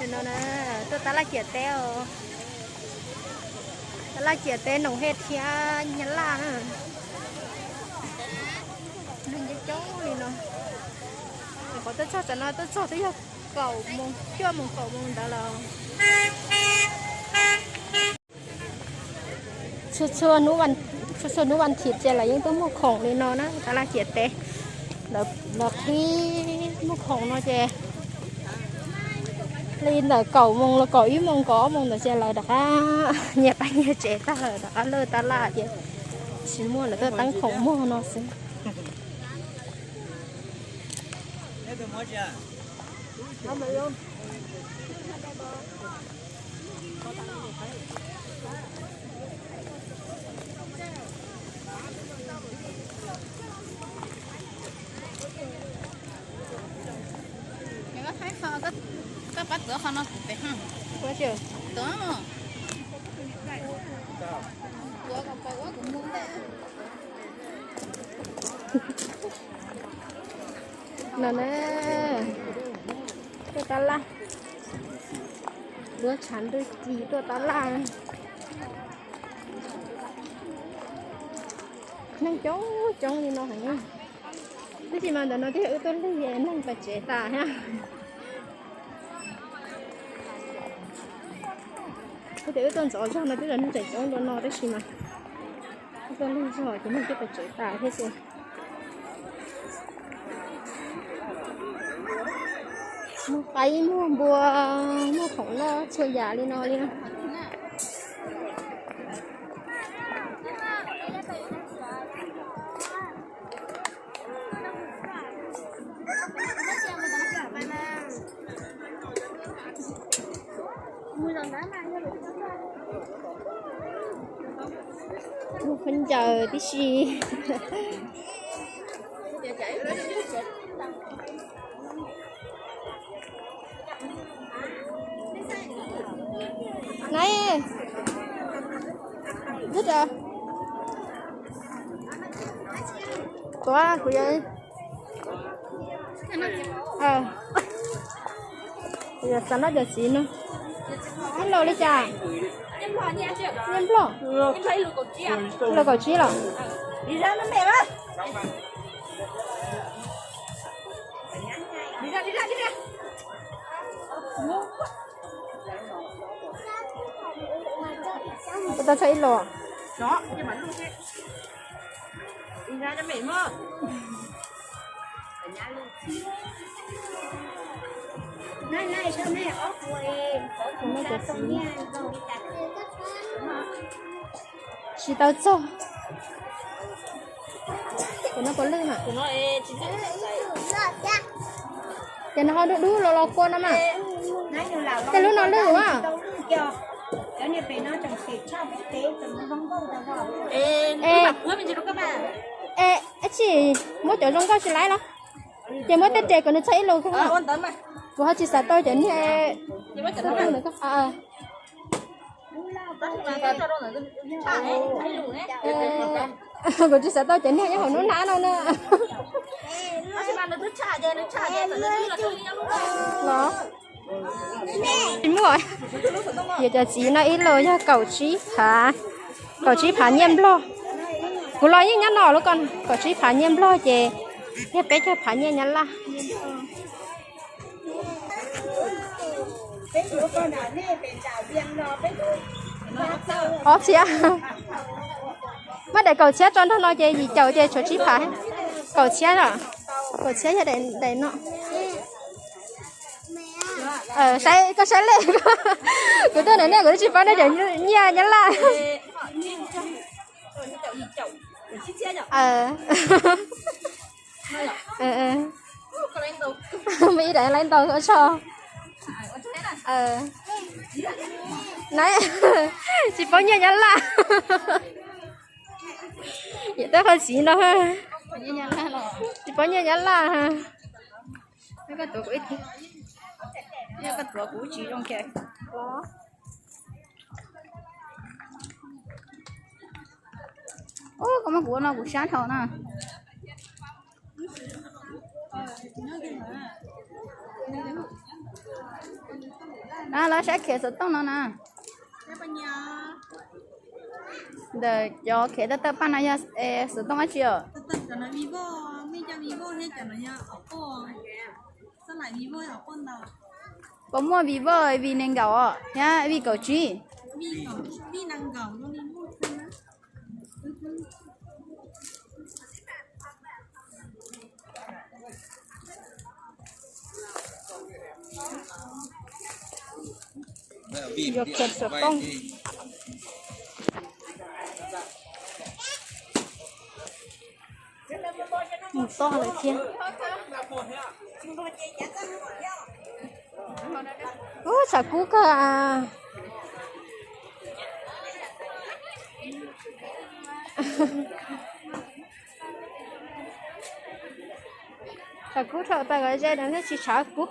No na, tuaj tab laj ciam teb os. Tab laj ciam teb Noom Hej thiab Nyab Laj na. Neeg coob coob li no. Qhov tuaj txog tsam no tuaj txog twb yog kaum moos, cuaj moos kaum moos ntawd lawm. Txhua txhua hnub vas thiv ces lawv yeej tuaj muag khoom li no na, tab laj ciam teb. Lawv qhib muag khoom no ces li ntawm kaum moos los kaum ib moos kaum ob moos ntawd ces lawv rov qab nyias pab nyias tsev tag lawm, rov qab lawj tab laj ces tsis muaj, lawv tuaj teeb khoom muag no xwb. Koj pab tuav qhov no kuv pem. No na, tuaj tab laj, duab tshav ntuj ci tuaj tab laj. Neeg coob coob li no heev. Tab sis mas ntawm no twb yog wb tuaj lig, neeg pes tsev tas thiab. Kuv tias wb tuaj ntxov zog no twb yog neeg tseem coob dua no tab sis mas wb tuaj lig zog ces neeg twb pes tsev tas thiab xwb. Muag qaib, muag npua, muag khoom noj txhua yam li no li. Muag khaub ncaws tib si. Nai, tuav kuv yog, kuv yog xav noj cov txiv no. Ib los li cas? Nyiaj Nplog. Los kaum tsib los. Tau txog ib los. Tsis tau txog. Kuv no puas lwj na? Ces no ho dub dub los los kua no mas. Tej lub no lwj a. Es, es tsis muab cov zoo nkauj tsis laib los? Ces muab tej res kom nws txog ib lus. Kuv ho tsis xav tau cov niag, kuv tsis xav tau cov niag nyob hauv nub nab no na. Los, muaj, yog cov txiv no ib los yog kaum tsib phav, kaum tsib phav nyiaj Nplog. Kuv los yeej nyob no lub ko, kaum tsib phav nyiaj Nplog ces yog peb caug phav nyiaj Nyab Laj. Ob txhiab, muab daim kaum txhiab tso nrog no ces yim caum ces tshuav tsib phav. Kaum txhiab, kaum txhiab yog daim no. Saib, koj saib lej. Kuv tuaj ntawm nej kuv twb tsis paub nej cov nyiaj Nyab Laj. Muaj ib daim laiv ntau ua tso. Nai, tsis paub nyiaj Nyab Laj. Yam tab qhov txiv no, tsis paub nyiaj Nyab Laj. Ub, koj muab kuv ua no kuv sab dhau na. Lawv saib khiav xov tooj no na. Ntawm cov khiav tawj tawj paj no yog xov tooj dab tsi os? Puas muaj Vivo V nees nkaum thiab V kaum tsib? Yuav khiav xov tooj. Mus toj lawm thiab. Ub, tshav kub kawg. Tshav kub dhau tas kom ze no thiab tsis tshav kub.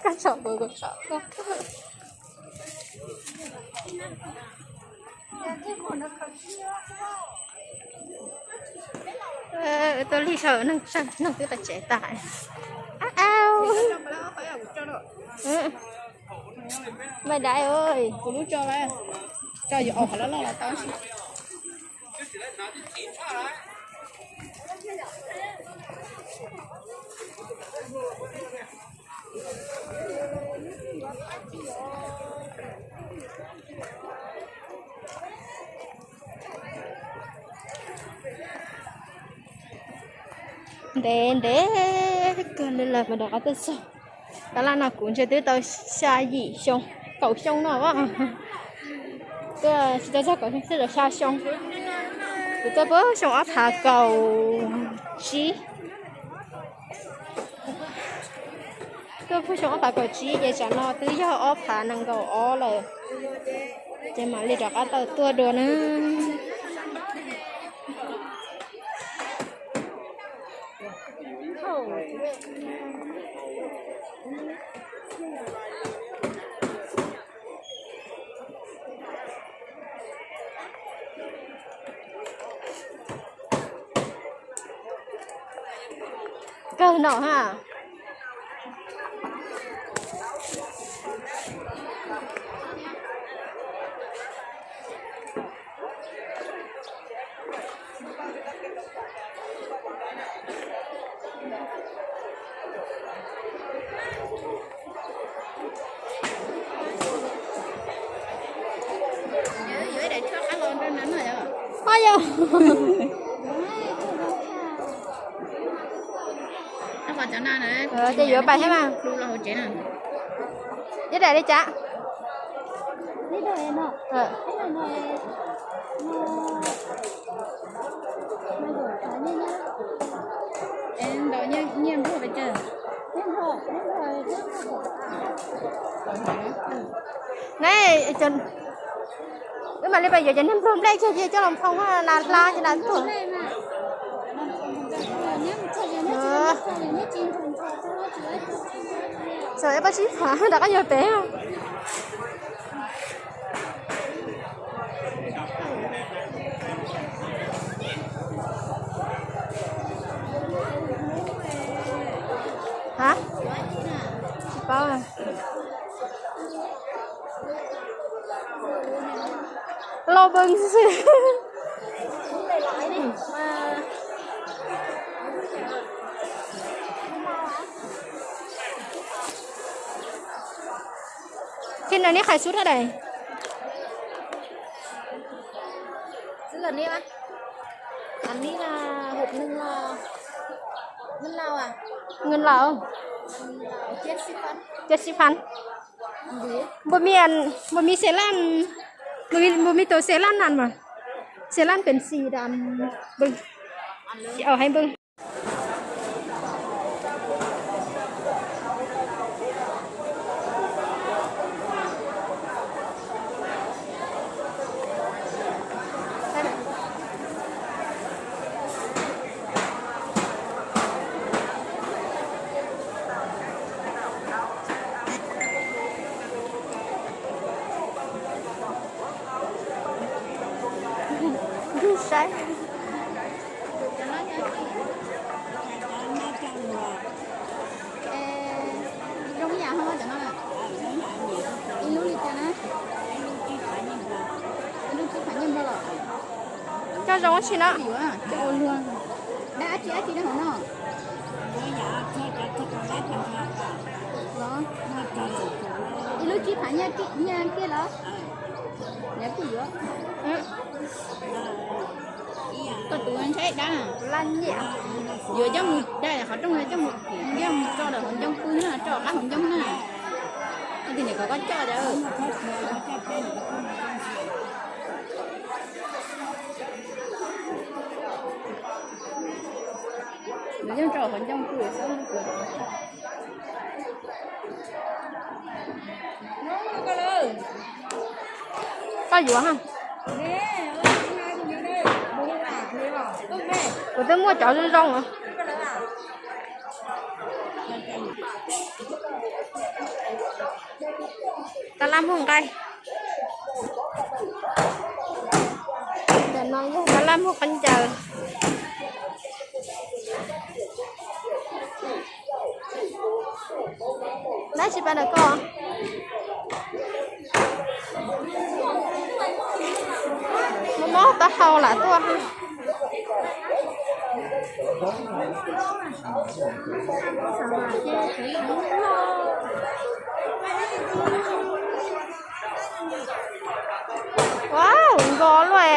Koj tsom kuv, kuv tsom koj. Tuaj lig saum neeg, neeg twb tau tsev tas. Mai dai, kuv lub tso, tso yuav qhov loj loj los tau. Ntev ntev kawg li lawm mas rov qab tuaj txog. Tab laj no kuv ntshe twb tau xya yim xyoo, kaum xyoo no. Tuaj tsis tau txog kaum xyoo, twb tau xya xyoo. Kuv tuaj puag xyoo ob phav kaum tsib. Tuaj puag xyoo ob phav kaum tsib ces tsam no twb yog ob phav nees nkaum ob lawm. Ces mam li rov qab tau tuaj dua na. Kawg no ha. Ho yog. Ces yuav pais thiab mas. Ib daim li cas? Wb mam li pais yuav cov niag nplog nplej kiag coj los nphoo na, hla ces na tuag. Txawm ib pob tsib phav rov qab yuav pem. Ha? Tsis paub. Los npee xwb. Khi nào neb khai suất hả đây? Xí là nếp á? Anh nếp là hộp nưng là ngân lao à? Ngân lao. Chết sip phấn. Chết sip phấn. Npua mi, npua mi xe lăn, npua mi, npua mi tus xe lăn ăn mà. Xe lăn pem xì đàn bưng. Ở hai bưng. Saib. Tab sis no, ib lub tsib phav nyiaj kiag los? Koj tus ntshai dab, yuav coj mus da qhov rooj, coj mus, coj mus tso lawm hauv ncoo pw na, tso qab hauv ncoo na. Tus niam kom koj coj. Nws yeej tso hauv ncoo pw xwb. Koj yuav ha. Kuv twb muaj cov zoo zoo. Tab laj muag nqaij. Tab laj muag qee ncaws. Dab tsi pab ntawm koj? Mob mob taub hau lam tuaj. Wow, nkos luaj.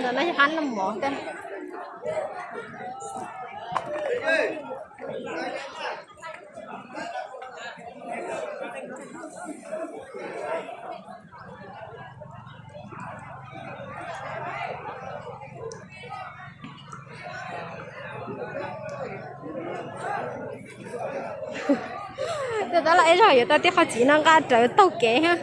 Ntawm no yog qab noj mov thiab. Tuaj tab laj ib zaug yuav tau tib qho txiv no nqa rawv taug kev thiab.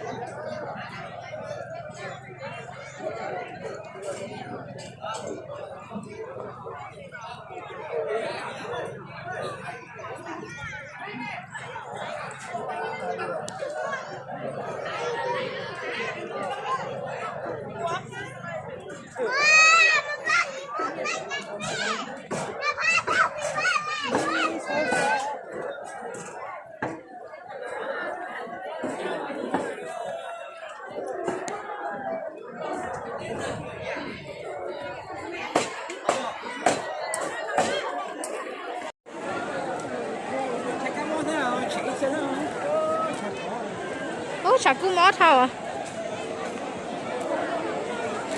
Ub, tshav kub mob dhau.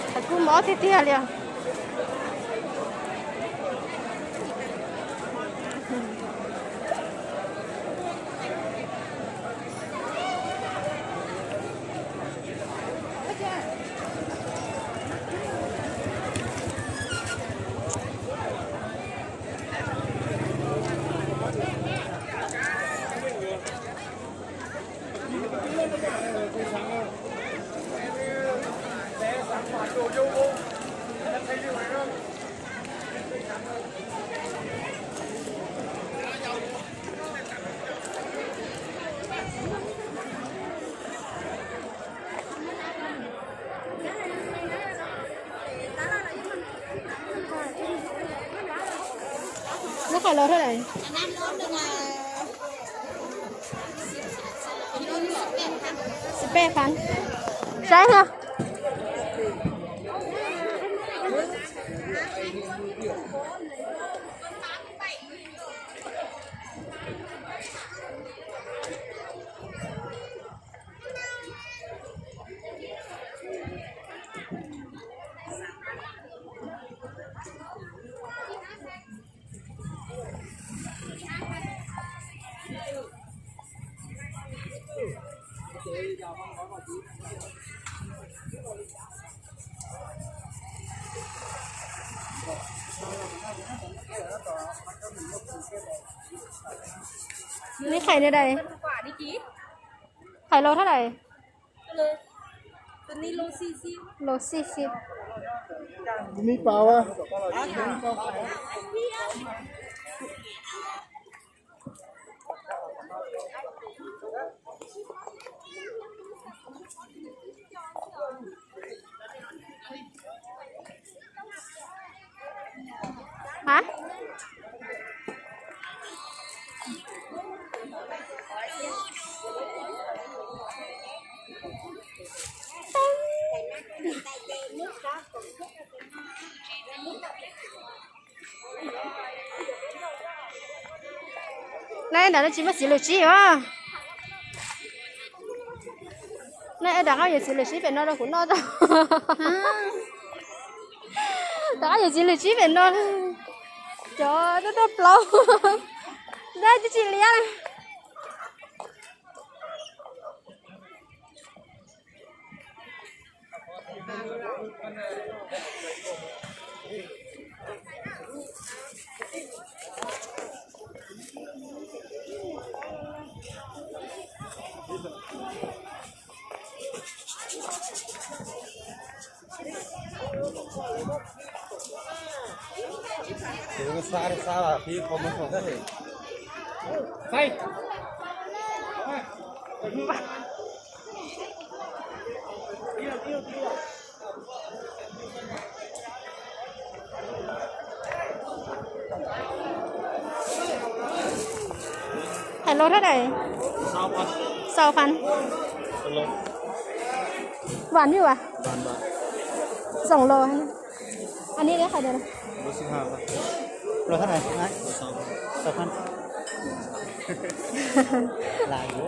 Tshav kub mob tiag tiag li os. Lub qhov los thab lawm? Xpej phav. Saib na. Neb qhais li dais? Qhais los thab dais? Los xij xib. Neb nram no tsis muaj txiv lws sib os. Neb nram qab yuav txiv lws sib pem no rau kuv noj tau. Nram qab yuav txiv lws sib pem no. Cov tuaj tuaj plaub. Neb tsis tsis liab. Hais lô thab đài? Sáu phần. Vẫn như vậy. Vẫn, vẫn. Giọng lô hả? Anh ấy đấy hả? Lô thab đài. Lô sáu phần. Sáu phần. Là dữ.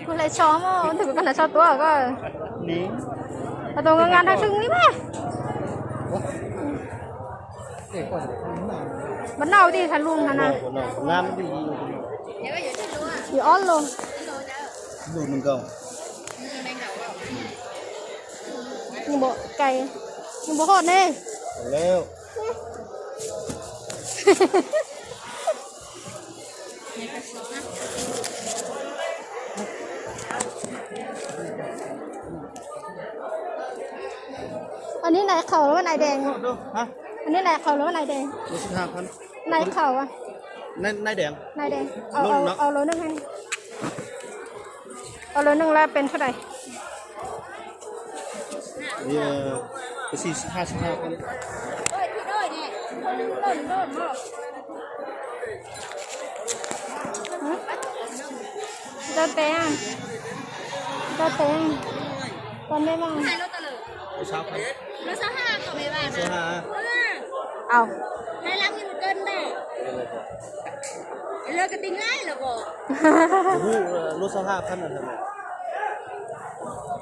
Kuv hlais tsho mas, ntawm kuv koj hnav tsho tuaj koj. Tus nqa nqa nrog sung li mas. Npaj nau tij tha lung no na. Yog ob lus. Nws npaum cais, nws npaum hoj ne. Anh ấy này khẩu lắm, này đèn. Hả? Anh ấy này khẩu lắm, này đèn. Một xịt hai phần. Này khẩu à? Này, này đèn. Này đèn. Ờ, ờ, ờ, lô năm hai. Ờ, lô năm là bên số này. Thì, ờ, cái xịt hai, xịt hai phần. Hả? Rau tes, rau tes, còn đây mà. Ờ. Lô sáu hai phần là thật này.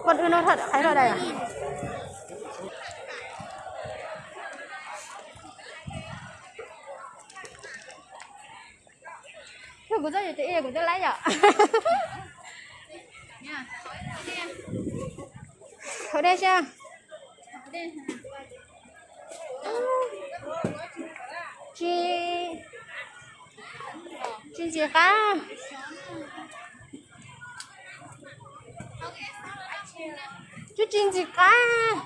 Con ưa nó thật, thấy rồi đây à? Thôi kuv txoj yuav txiv kuv txoj lab yom. Thov dej saib. Tsis, tsis ntxim qab. Tsis, tsis ntxim qab.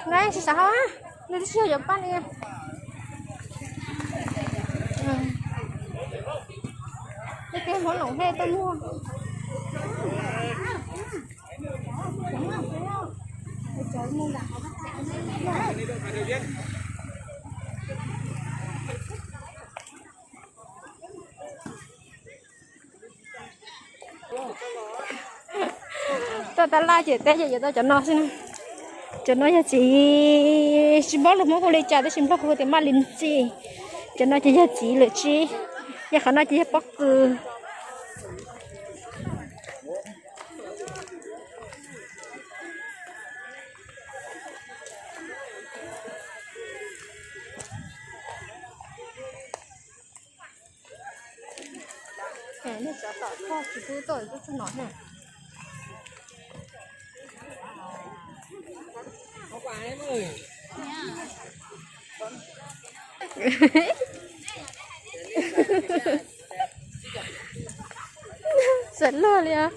Nqa tsis xav hau, nws twb tsis yog yuav paj li. Tej hmoob Loos Hej tuaj muag. Tau tab laj ces teb ces yuav tau cov no xwb na. Cov no yog txiv, tsis paub lus Hmoob hu li cas tab sis Nplog kuv hu tias maj li ntxi. Cov no ces yog txiv lawm tsis, yog qhov no ces yog pob kws. Tsis pub tuaj, pub txog no na. Sawv luag li os.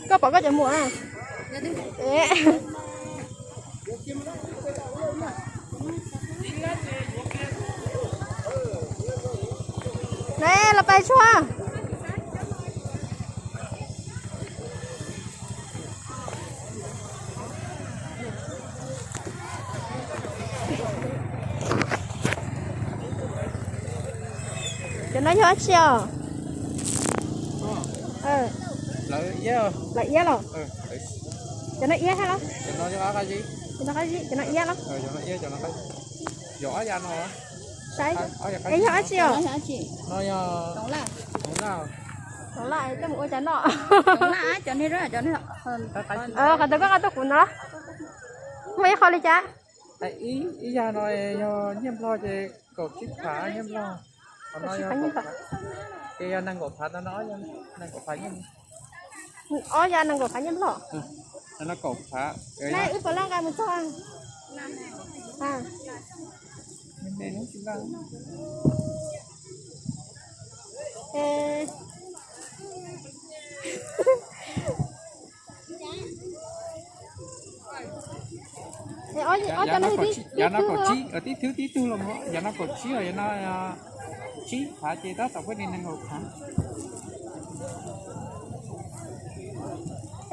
Koj pom koj cov muam na. Ne, los pais tshuaj. Cov no yog dab tsi os? Lawv iab los? Cov no iab thiab los? Cov no iab los? Yog ob ya no. Es yog dab tsi os? No yog toov laj, coj mus ua cas noj? Qhov ntawd koj nqa tuaj kuv no los? Muaj ib qho li cas? Ib yam no yog nyiaj nplog ces kaum tsib phav nyiaj nplog. Ces yog nees nkaum phav ntawd no, nees nkaum phav nyiaj. Ob ya nees nkaum phav nyiaj nplog. Kaum phav. Ne wb puas laj nqa mus txog? Yav no kaum tsib, tib thwb tib tug los, yav no kaum tsib os, yav no tsib phav ces tab tom peb li nees nkaum phav.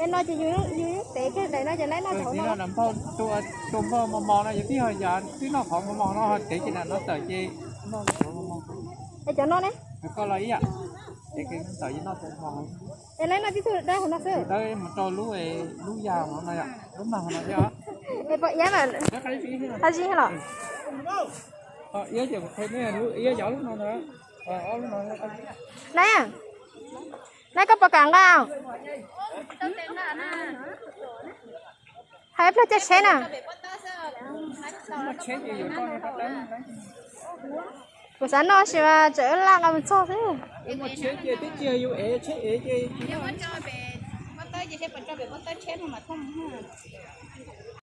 Es no ces yus tev kiag daim no ces laib noj thaum no. Tua npog mos mos no yog tib ho yam twb noj qhov mos mos no tev kiag daim no tawm ces noj qhov mos mos. Es cov no ne? Koj los ib yam, es tawm ces noj thaum mos. Es laib noj tib tug dawb hauv no xwb. Dawb mus rau lub, lub ya hauv no, lub mag hauv no thiab. Es pom iab mas qab zib los? Iab ces qhia lub iab yog lub no ntag. Laib, laib koj puas kam nqa? Hais ib pliag caij tsheb na. Kuv xav noj sis mas tseem laj nqa mus txog xwb.